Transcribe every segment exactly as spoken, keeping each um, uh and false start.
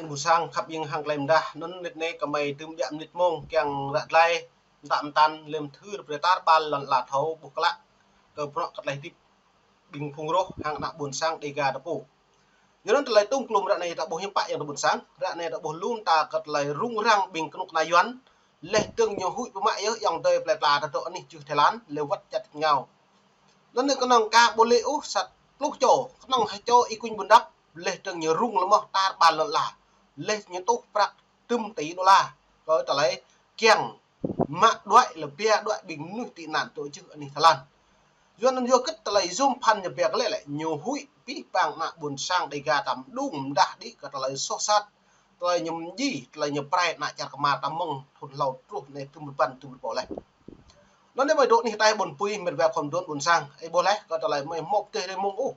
Ƀôn sang khăp ing hăng tơlơi mơdah, anŭn mơnit anai kơmơi tơm biă mơnit mông kiăng ră glai, mơtă mơtăn lơ̆m thưr brơi tar ƀar lŏn ala thâo ƀuh klă kơ bruă kơ tơlơi hơdip ƀing phung rŏh hăng ană ƀôn sang Dêga ta pô. Yua anŭn tơlơi tŭm klum ră anai ta ƀuh hiư̆m pă yơh ƀôn sang, ră anai ta ƀuh lŏm ta kơ tơlơi rŭng răng ƀing kơnuk kơna Yuan, laih dơ̆ng ñu huĭ pơmă yơh ayŏng adơi plơi pla ta dŏ anih jưh Thái Lan, lĕ wơ̆t čăt ngao. Anŭn anai kơnơ̆ng ka ƀu lĕ ôh sa pluh čô, kơnơ̆ng ha čô Y Quynh Bundap, laih dơ̆ng ñu rŭng lơmoh tar ƀar lŏn ala, laih ñu tuh prăk tơm tỉ đôla kơ tơlơi kiăng mă đuaĭ lĕ pia đuaĭ ƀing mơnuih tị nạn dŏ jưh anih Thái Lan. Yua anŭn yua kơ tơlơi yôm phăn ñu pia kơ lĕ lĕ ñu huĭ pih pang ană ƀôn sang Dêga ta mơđung mơdah đĭ kơ tơlơi soh sat, tơlơi ñu mơji, tơlơi ñu prai ană čar kơmar ta mơ̆ng thŭn hlâo truh anai tơm rơbăn tơm rơbâo laih. Anŭn anai mơi dŏ anih ataih ƀôn pui mĕt wa khŏm dŏ ƀôn sang, ih ƀuh laih kơ tơlơi mơi hmâo pơtih rơmông ôh.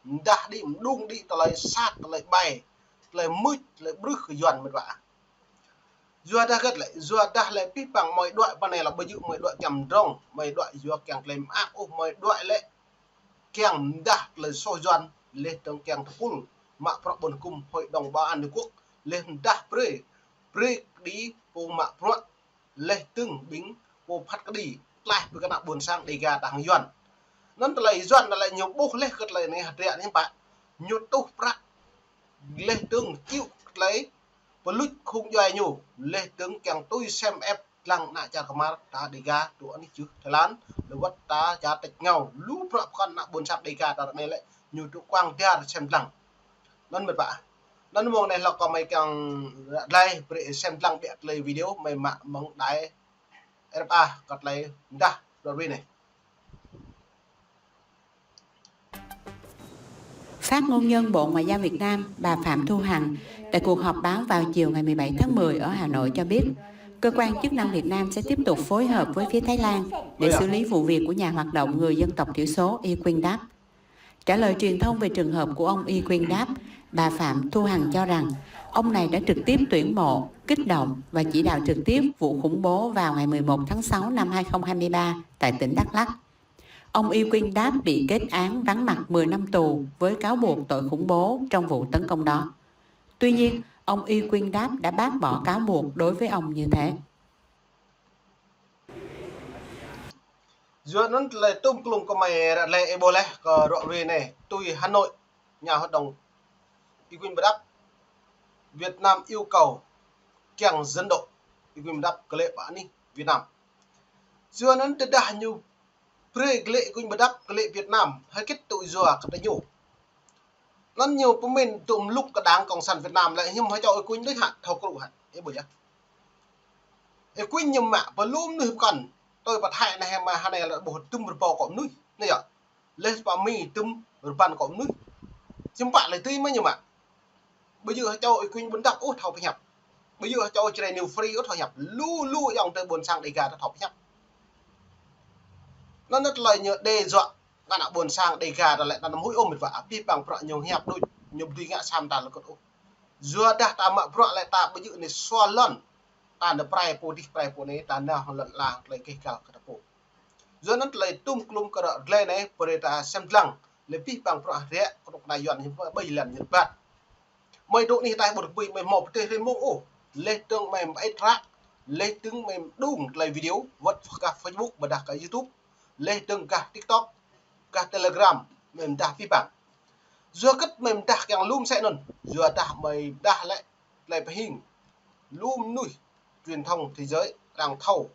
Mơdah đĭ mơđung đĭ tơlơi sat, tơlơi ƀai, tơlơi mưč, tơlơi brưh kơ Yuan mĕt wa. Yua dah hơget lĕ, yua dah lĕ pih pang mơi đuaĭ pơ anai lĕ ƀu djơ̆ mơi đuaĭ kiăng mơdrŏng, mơi đuaĭ yua kiăng tơlơi mơak ôh, mơi đuaĭ lĕ kiăng mơdah tơlơi soh Yuan, laih dơ̆ng kiăng tơpul mă bruă ƀôn hơkŭm Hội đồng Bảo an Liên Hợp Quốc, laih mơdah brơi, brơi kơđi pô mă bruă, laih dơ̆ng ƀing pô phat kơđi, tlaih ƀơi kơ ană ƀôn sang Dêga ta hăng Yuan. Anŭn tơlơi Yuan anŭn lĕ ñu ƀuh laih kơ tơlơi anai hơdră anai pă, ñu tuh prăk, laih dơ̆ng čih tơlơi pơluč khung djuai ñu, laih dơ̆ng kiăng tui sem ĕp lăng ană čar kơmar ta Dêga dŏ anih jưh Thái Lan, lĕ wơ̆t ta čar tač ngao, lu bruă pơkŏn ană ƀôn sang Dêga ta ră anai lĕ ñu dŏ kuang dar sem lăng. Anŭn mĕt wa. Anŭn mông anai hlâo kơ mơi kiăng ră glai brơi sem lăng biă tơlơi video mơi mă mơ̆ng đài R F A kơ tơlơi mơdah ră ruai anai. Phát ngôn nhân Bộ Ngoại giao Việt Nam, bà Phạm Thu Hằng, tại cuộc họp báo vào chiều ngày mười bảy tháng mười ở Hà Nội cho biết, cơ quan chức năng Việt Nam sẽ tiếp tục phối hợp với phía Thái Lan để xử lý vụ việc của nhà hoạt động người dân tộc thiểu số Y Quynh Đáp. Trả lời truyền thông về trường hợp của ông Y Quynh Đáp, bà Phạm Thu Hằng cho rằng ông này đã trực tiếp tuyển mộ, kích động và chỉ đạo trực tiếp vụ khủng bố vào ngày mười một tháng sáu năm hai không hai ba tại tỉnh Đắk Lắk. Ông Y Quynh Đáp bị kết án vắng mặt mười năm tù với cáo buộc tội khủng bố trong vụ tấn công đó. Tuy nhiên, ông Y Quynh Đáp đã bác bỏ cáo buộc đối với ông như thế. Yua anŭn tơlơi tŭm klum kơ mơi ră lĕ ih ƀuh laih kơ ră ruai anai, tui Hà Nội, nhà hoạt động Y Quynh Bundap, Việt Nam yêu cầu kiăng dẫn độ Y Quynh Bundap kơ lĕ pơ anih Việt Nam. Yua anŭn tơdah ñu brơi kơ lĕ Y Quynh Bundap kơ lĕ Việt Nam, hơget tŭ yua kơ tơ ñu. Anŭn ñu pơmĭn tŭm lŭk kơ Đảng Cộng sản Việt Nam lĕ hiư̆m hơčŏ Y Quynh đôč hă, thâo kru hă, ih ƀuh yơh. Y Quynh ñu mă pơ lu mơnuih pơkŏn, tui pơ Thái anai hă mă hơnai lĕ ƀuh tơm rơbâo kơ mơnuih, anai yơh. Laih pơ Mi tơm rơbăn kơ mơnuih. Hiư̆m pă lĕ tui mơ̆ ñu mă. Ƀu djơ̆ hơčŏ Y Quynh Bundap ôh thâo pơhiăp. Ƀu djơ̆ hơčŏ Jrai New Free ôh thâo hiăp. Lu lu ayŏng adơi ƀôn sang Dêga ta thâo pơhiăp. Anŭn tơlơi ñu đe dọa kơ ană ƀôn sang Dêga ta lĕ ta anăm huĭ ôh mĕt wa, pih pang bruă ñu hiăp đôč, ñu ƀu dưi ngă sa mơta lơkŭt ôh. Yua dah ta mă bruă lĕ ta ƀu djơ̆ anai sua lŏn, ta nao prai pô dih prai pô anai, ta nao hăng lŏn ala tơlơi keh kal kơ ta pô. Yua anŭn tơlơi tŭm klum kơ ră glai anai, brơi ta sem lăng, lĕ pih pang bruă hơdră kơnuk kơna Yuan ñu ƀơi lŏn ñu rơbat. Mơi dŏ anih ataih ƀôn pui mơi hmâo pơtih rơmông ôh, laih dơ̆ng mơi mơĭt hră, laih dơ̆ng mơi mơđung tơlơi video, wơ̆t gah Facebook, ƀôdah gah YouTube, laih dơ̆ng gah TikTok, gah Telegram, mơi mơdah pih pang. Yua hơget mơi mơdah kiăng lŏm sĕ anŭn, yua dah mơi mơdah lĕ tơlơi pơhing lu mơnuih truyền thông thế giới arăng thâo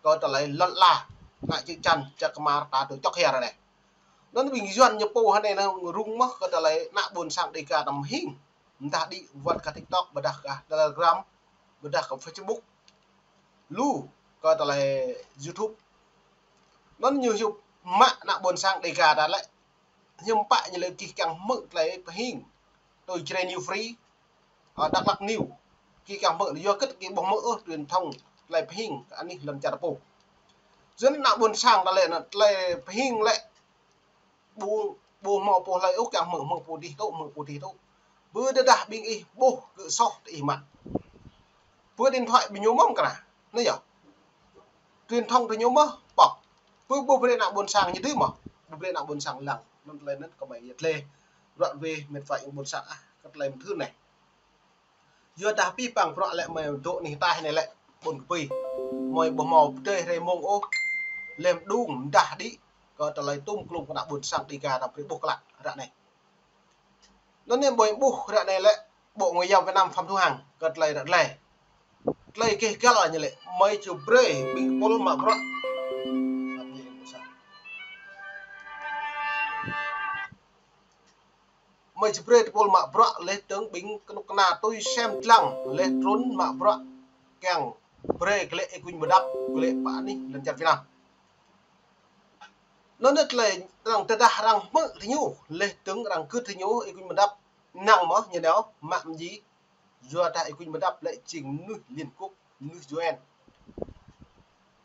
kơ tơlơi lŏn ala, ană čư̆ čan čar kơmar ta tŭ čŏk hiăr anai. Anŭn ƀing Yuan ñu pô hơnai anŭn rŭng mơ̆ kơ tơlơi ană ƀôn sang Dêga ta mơhing, mơdah đĭ wơ̆t gah TikTok, ƀôdah gah Telegram, ƀôdah gah Facebook, lu kơ tơlơi YouTube. Anŭn ñu hiư̆m mă ană ƀôn sang Dêga ta lĕ hiư̆m pă ñu lĕ gih kiăng hmư̆ tơlơi pơhing tui Jrai New Free, ơ, Dak Lak News. Gih kiăng hmư̆, yua hơget gih ƀu hmư̆ ôh truyền thông tơlơi pơhing kơ anih lŏn čar pô. Yua anŭn ană ƀôn sang ta lĕ anŭn tơlơi pơhing lĕ ƀu, ƀu hmâo pô hlơi ôh kiăng hmư̆, hmư̆ pô dih tŭ, hmư̆ pô dih tŭ. Bơ tơdah ƀing ih ƀuh kơ soh tơ ih mă. Bơ điện thoại ƀing ñu mơ̆n kơ anai. Anai yơh. Truyền thông tơ ñu mơ̆, pŏk. Bơ ƀu brơi ană ƀôn sang ñu dưi mơ̆. Ƀu brơi ană ƀôn sang lăng. Anŭn tơlơi anŭn kơ mơi yơh tơlơi. Ră ruai mĕt wa ayŏng ƀôn sang ah, kơ tơlơi mơthưr anai. Yua dah pih păng bruă lĕ mơi dŏ anih ataih anai lĕ ƀôn kơpơi. Mơi ƀu hmâo pơdơi hrơi mông ôh. Lĕ mđung mdah đĭ kơ tơlơi tŭm klŭm kơ ană ƀôn sang Dega ta brơi ƀuh klă ră anai. Anŭn anai ƀơi ƀuh ră anai lĕ Bộ Ngoại giao Việt Nam Phạm Thu Hằng kơ tơlơi ră anai. Tơlơi keh găl ñu lĕ mơi či brơi ƀing tơpul mă bruă. Mơi či brơi tơpul mă bruă leh dơ̆ng ƀing kơnuk kơna tui sem dlăng leh trŭn mă bruă kiăng brơi glaĭ ikuñ mơdăp glaĭ pơ anih lŏn čar Việt Nam. Anŭn anai tơlơi arăng tơdah arăng hmư̆ tơ ñu leh dơ̆ng arăng gưt tơ ñu ikuñ mơdăp năng mơ̆ ñu nao mă mơji. Yua dah ikuñ mơdăp lĕ jing mơnuih Liên Quốc, mơnuih U N.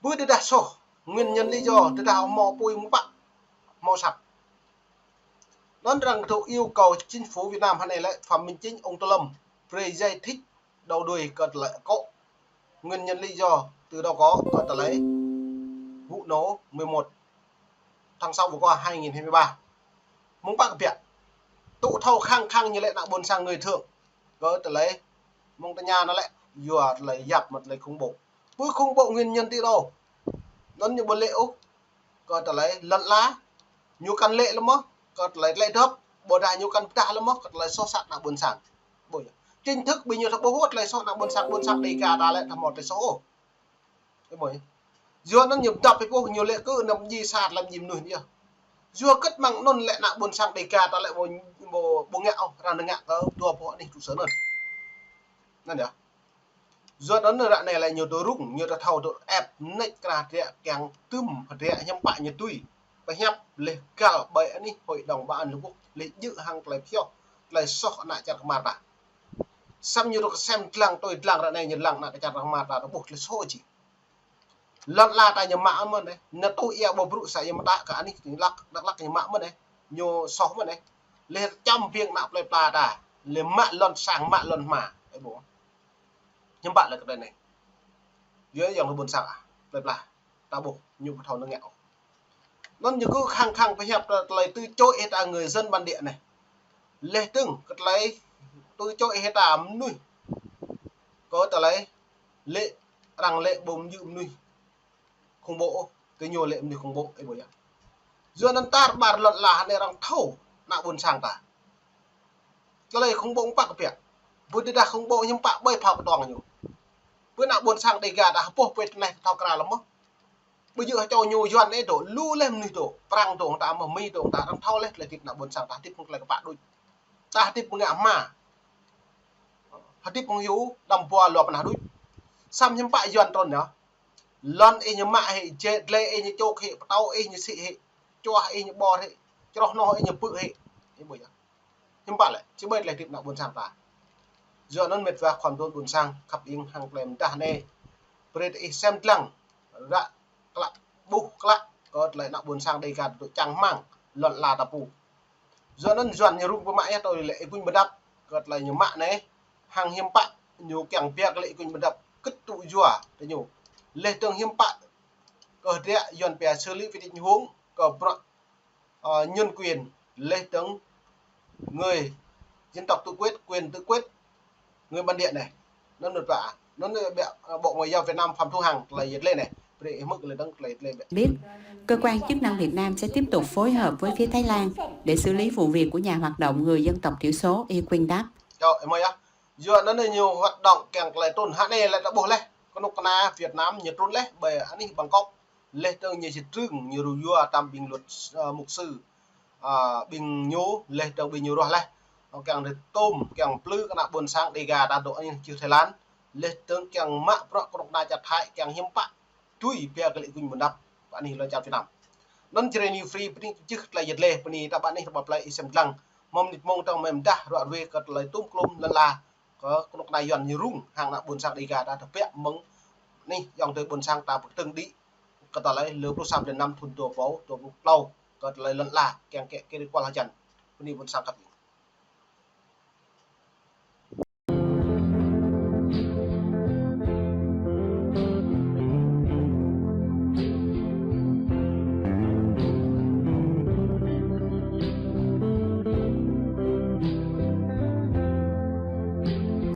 Bơ tơdah soh, nguyên nhân lý do tơdah hmâo apui mơ̆ng pă, hmâo sat. Anŭn arăng dŏ yêu cầu chính phủ Việt Nam hơnai lĕ Phạm Minh Chính ông Tô Lâm brơi giải thích đầu đuôi kơ tơlơi akŏ. Nguyên nhân lý do từ đâu có kơ tơlơi vụ nổ mười một tháng sáu vừa qua hai nghìn hai mươi ba. Mơ̆ng pă kơ biă. Tŭ thâo khăng khăng ñu lĕ ană ƀôn sang người Thượng. Kơ tơlơi mơ̆ng tơña anŭn lĕ yua tơlơi yap mă tơlơi khủng bố. Bơ khủng bố nguyên nhân từ đâu. Anŭn ñu ƀu lĕ ôh kơ tơlơi lŏn ala. Ñu kăn lĕ lơ̆m mơ̆ kơ tơlơi tơlơi dŏp. Ƀôdah ñu kăn pơdah lơ̆m mơ̆ kơ tơlơi soh sat ană ƀôn sang. Ƀu yơh. Chính thức ƀing ñu thâo ƀuh tơlơi soh ană ƀôn sang, ƀôn sang Dega ta lĕ thâo hmâo tơlơi soh ôh. Ơ ƀuh yơh. Yua anŭn ñu dŏp ƀuh ñu lĕ kơ anăm ji sat lăm ji mơnuih yơh. Yua kơt mơ̆ng anŭn lĕ ană ƀôn sang Dega ta lĕ ƀu, ƀu, ƀu ngă ôh, arăng ngă kơ dua boh anih tŭ sơ anŭn. Anŭn yơh. Yua anŭn ră anai lĕ ñu tơ rŭng, ñu tơ thâo tơ ĕp, nač krah hơdră kiăng tŭm hơdră hiư̆m pă ñu tui. Pơhiăp leh găl ƀơi anih Hội đồng Bảo an Liên Hợp Quốc, leh djơ̆ hăng tơlơi pioh, tơlơi soh ană čar kơmar ta. Samơ̆ ñu tơ kơsem dlăng, tui dlăng ră anai ñu dlăng ană čar kơmar ta, tơ ƀuh tơlơi soh či. Lŏn ala ta ñu mă mơ̆n anai. Ñu tŭ ia ƀu brŭ sa ia mơta kơ anih Dak Lak, Dak Lak ñu mă mơ̆n anai. Ñu soh mơ̆n anai. Leh čăm ƀing ană plơi pla ta. Leh mă lŏn sang, mă lŏn hma. Ơ ƀuh. Hiư̆m pă lĕ kơ tơlơi anai. Yua yang ƀôn sang ah. Plơi pla. Ta ƀuh ñu ƀu thâo nơngiă ôh. Anŭn ñu kơ khăng khăng pơhiăp tơ tơlơi tơ čô ih ta người dân bản địa anai. Leh dơ̆ng kơ tơlơi tơ čô ih ta mơnuih. Kơ tơlơi lĕ arăng lĕ ƀu mơyŭ mơnuih khủng bố ôh, tơ ñu lĕ mơnuih khủng bố, ơ ƀuh yơh. Yua anŭn tar ƀar lŏn ala anai arăng thâo ană ƀôn sang ta. Tơlơi khủng bố mơ̆ng pă kơ biă. Bơ tơdah khủng bố hiư̆m pă ƀơi phao kơtuang ñu. Bơ ană ƀôn sang Dega ta hơpôh pơ tơneh thâo krăn lơ̆m mơ̆. Ƀu djơ̆ hơčâo ñu Yuan anai dŏ, lu leh mơnuih dŏ, Prăng dŏ, ta mơ̆ Mi dŏ, ta arăng thâo leh tơlơi hơdip ană ƀôn sang ta hơdip hăng tơlơi kơpă đôč. Ta hơdip hăng ngă hma. Hơdip hăng hyu, đăm ƀua lua pơnah đôč. Samơ̆ hiư̆m pă Yuan trŭn yơh. Lŏn ih ñu mă hĭ, jĕ dlai ih ñu čŏk hĭ, pơtâo ih ñu sĭ hĭ, čuah ih ñu ƀor hĭ, čroh hnoh ih ñu pư̆ hĭ. Ơ ƀuh yơh. Hiư̆m pă lĕ, či ƀai tơlơi hơdip ană ƀôn sang ta. Yua anŭn mĕt wa khua mơduôn ƀôn sang, khăp ing hăng tơlơi mơdah anai. Brơi ih sem dlăng, ră klă, ƀuh klă, kơ tơlơi ană ƀôn sang Dega ta dŏ čang rơmang, lŏn ala ta pô. Yua anŭn Yuan ñu rŭng pơmă yơh tui lĕ ikuñ mơdăp, kơ tơlơi ñu mă anai, hăng hiư̆m pă, ñu kiăng biă glaĭ ikuñ mơdăp, kơt tŭ yua, tơ ñu. Leh dơ̆ng hiư̆m pă, kơ hơdră Yuan pia xử lý về tình huống, kơ bruă, ơ, nhân quyền, leh dơ̆ng người dân tộc tự quyết, quyền tự quyết, người bản địa anai. Anŭn mĕt wa, anŭn anai biă, ơ, Bộ Ngoại giao Việt Nam Phạm Thu Hằng tơlơi yet lĕ anai. Brơi ih hmư̆ lĕ dơ̆ng tơlơi yet lĕ biă. Biết, cơ quan chức năng Việt Nam sẽ tiếp tục phối hợp với phía Thái Lan để xử lý vụ việc của nhà hoạt động người dân tộc thiểu số Y Quynh Đáp. Čô, ơ ƀuh yơh. Yua anŭn anai ñu hoạt động kiăng tơlơi trŭn hă anai lĕ ta ƀuh leh. Kơnuk kơna Việt Nam ñu trŭn leh ƀơi anih Bangkok. Leh dơ̆ng ñu či trưng, ñu rŭ yua tam ƀing luật, ơ, mục sư. Ơ, ƀing ñu, leh dơ̆ng ƀing ñu ruah leh. Ơ, kiăng tơtŭm, kiăng plư kơ ană ƀôn sang Dega ta dŏ anih čư̆ Thái Lan. Leh dơ̆ng kiăng mă bruă kơnuk kơna čar Thái, kiăng hiư̆m pă. Tui biă glaĭ ikuñ mơdăp, pơ anih lŏn čar Việt Nam. Anŭn Jrai New Free, bơni čih tơlơi yet lĕ, bơni ta ƀă anih ta ƀă plơi ih sem dlăng. Mơ̆ng mơnit mơ̆ng tơ̆ng mơ̆ng mơdah, ruă ruai kơ tơlơi tŭm klŭm lŏn ala. Kơ kơnuk kơna Yuan ñu rŭng, hăng ană ƀôn sang Dega ta tơbiă mơ̆ng anih, yŏng tơ ƀôn sang ta pơkơdơ̆ng đĭ. Kơ tơlơi lơ pluh sa blan năm thŭn dua rơbâo dua pluh klâo. Kơ tơlơi lŏn ala, kiăng kĕ kơ rĭ kual hơjăn. Bơni ƀôn sang khăp.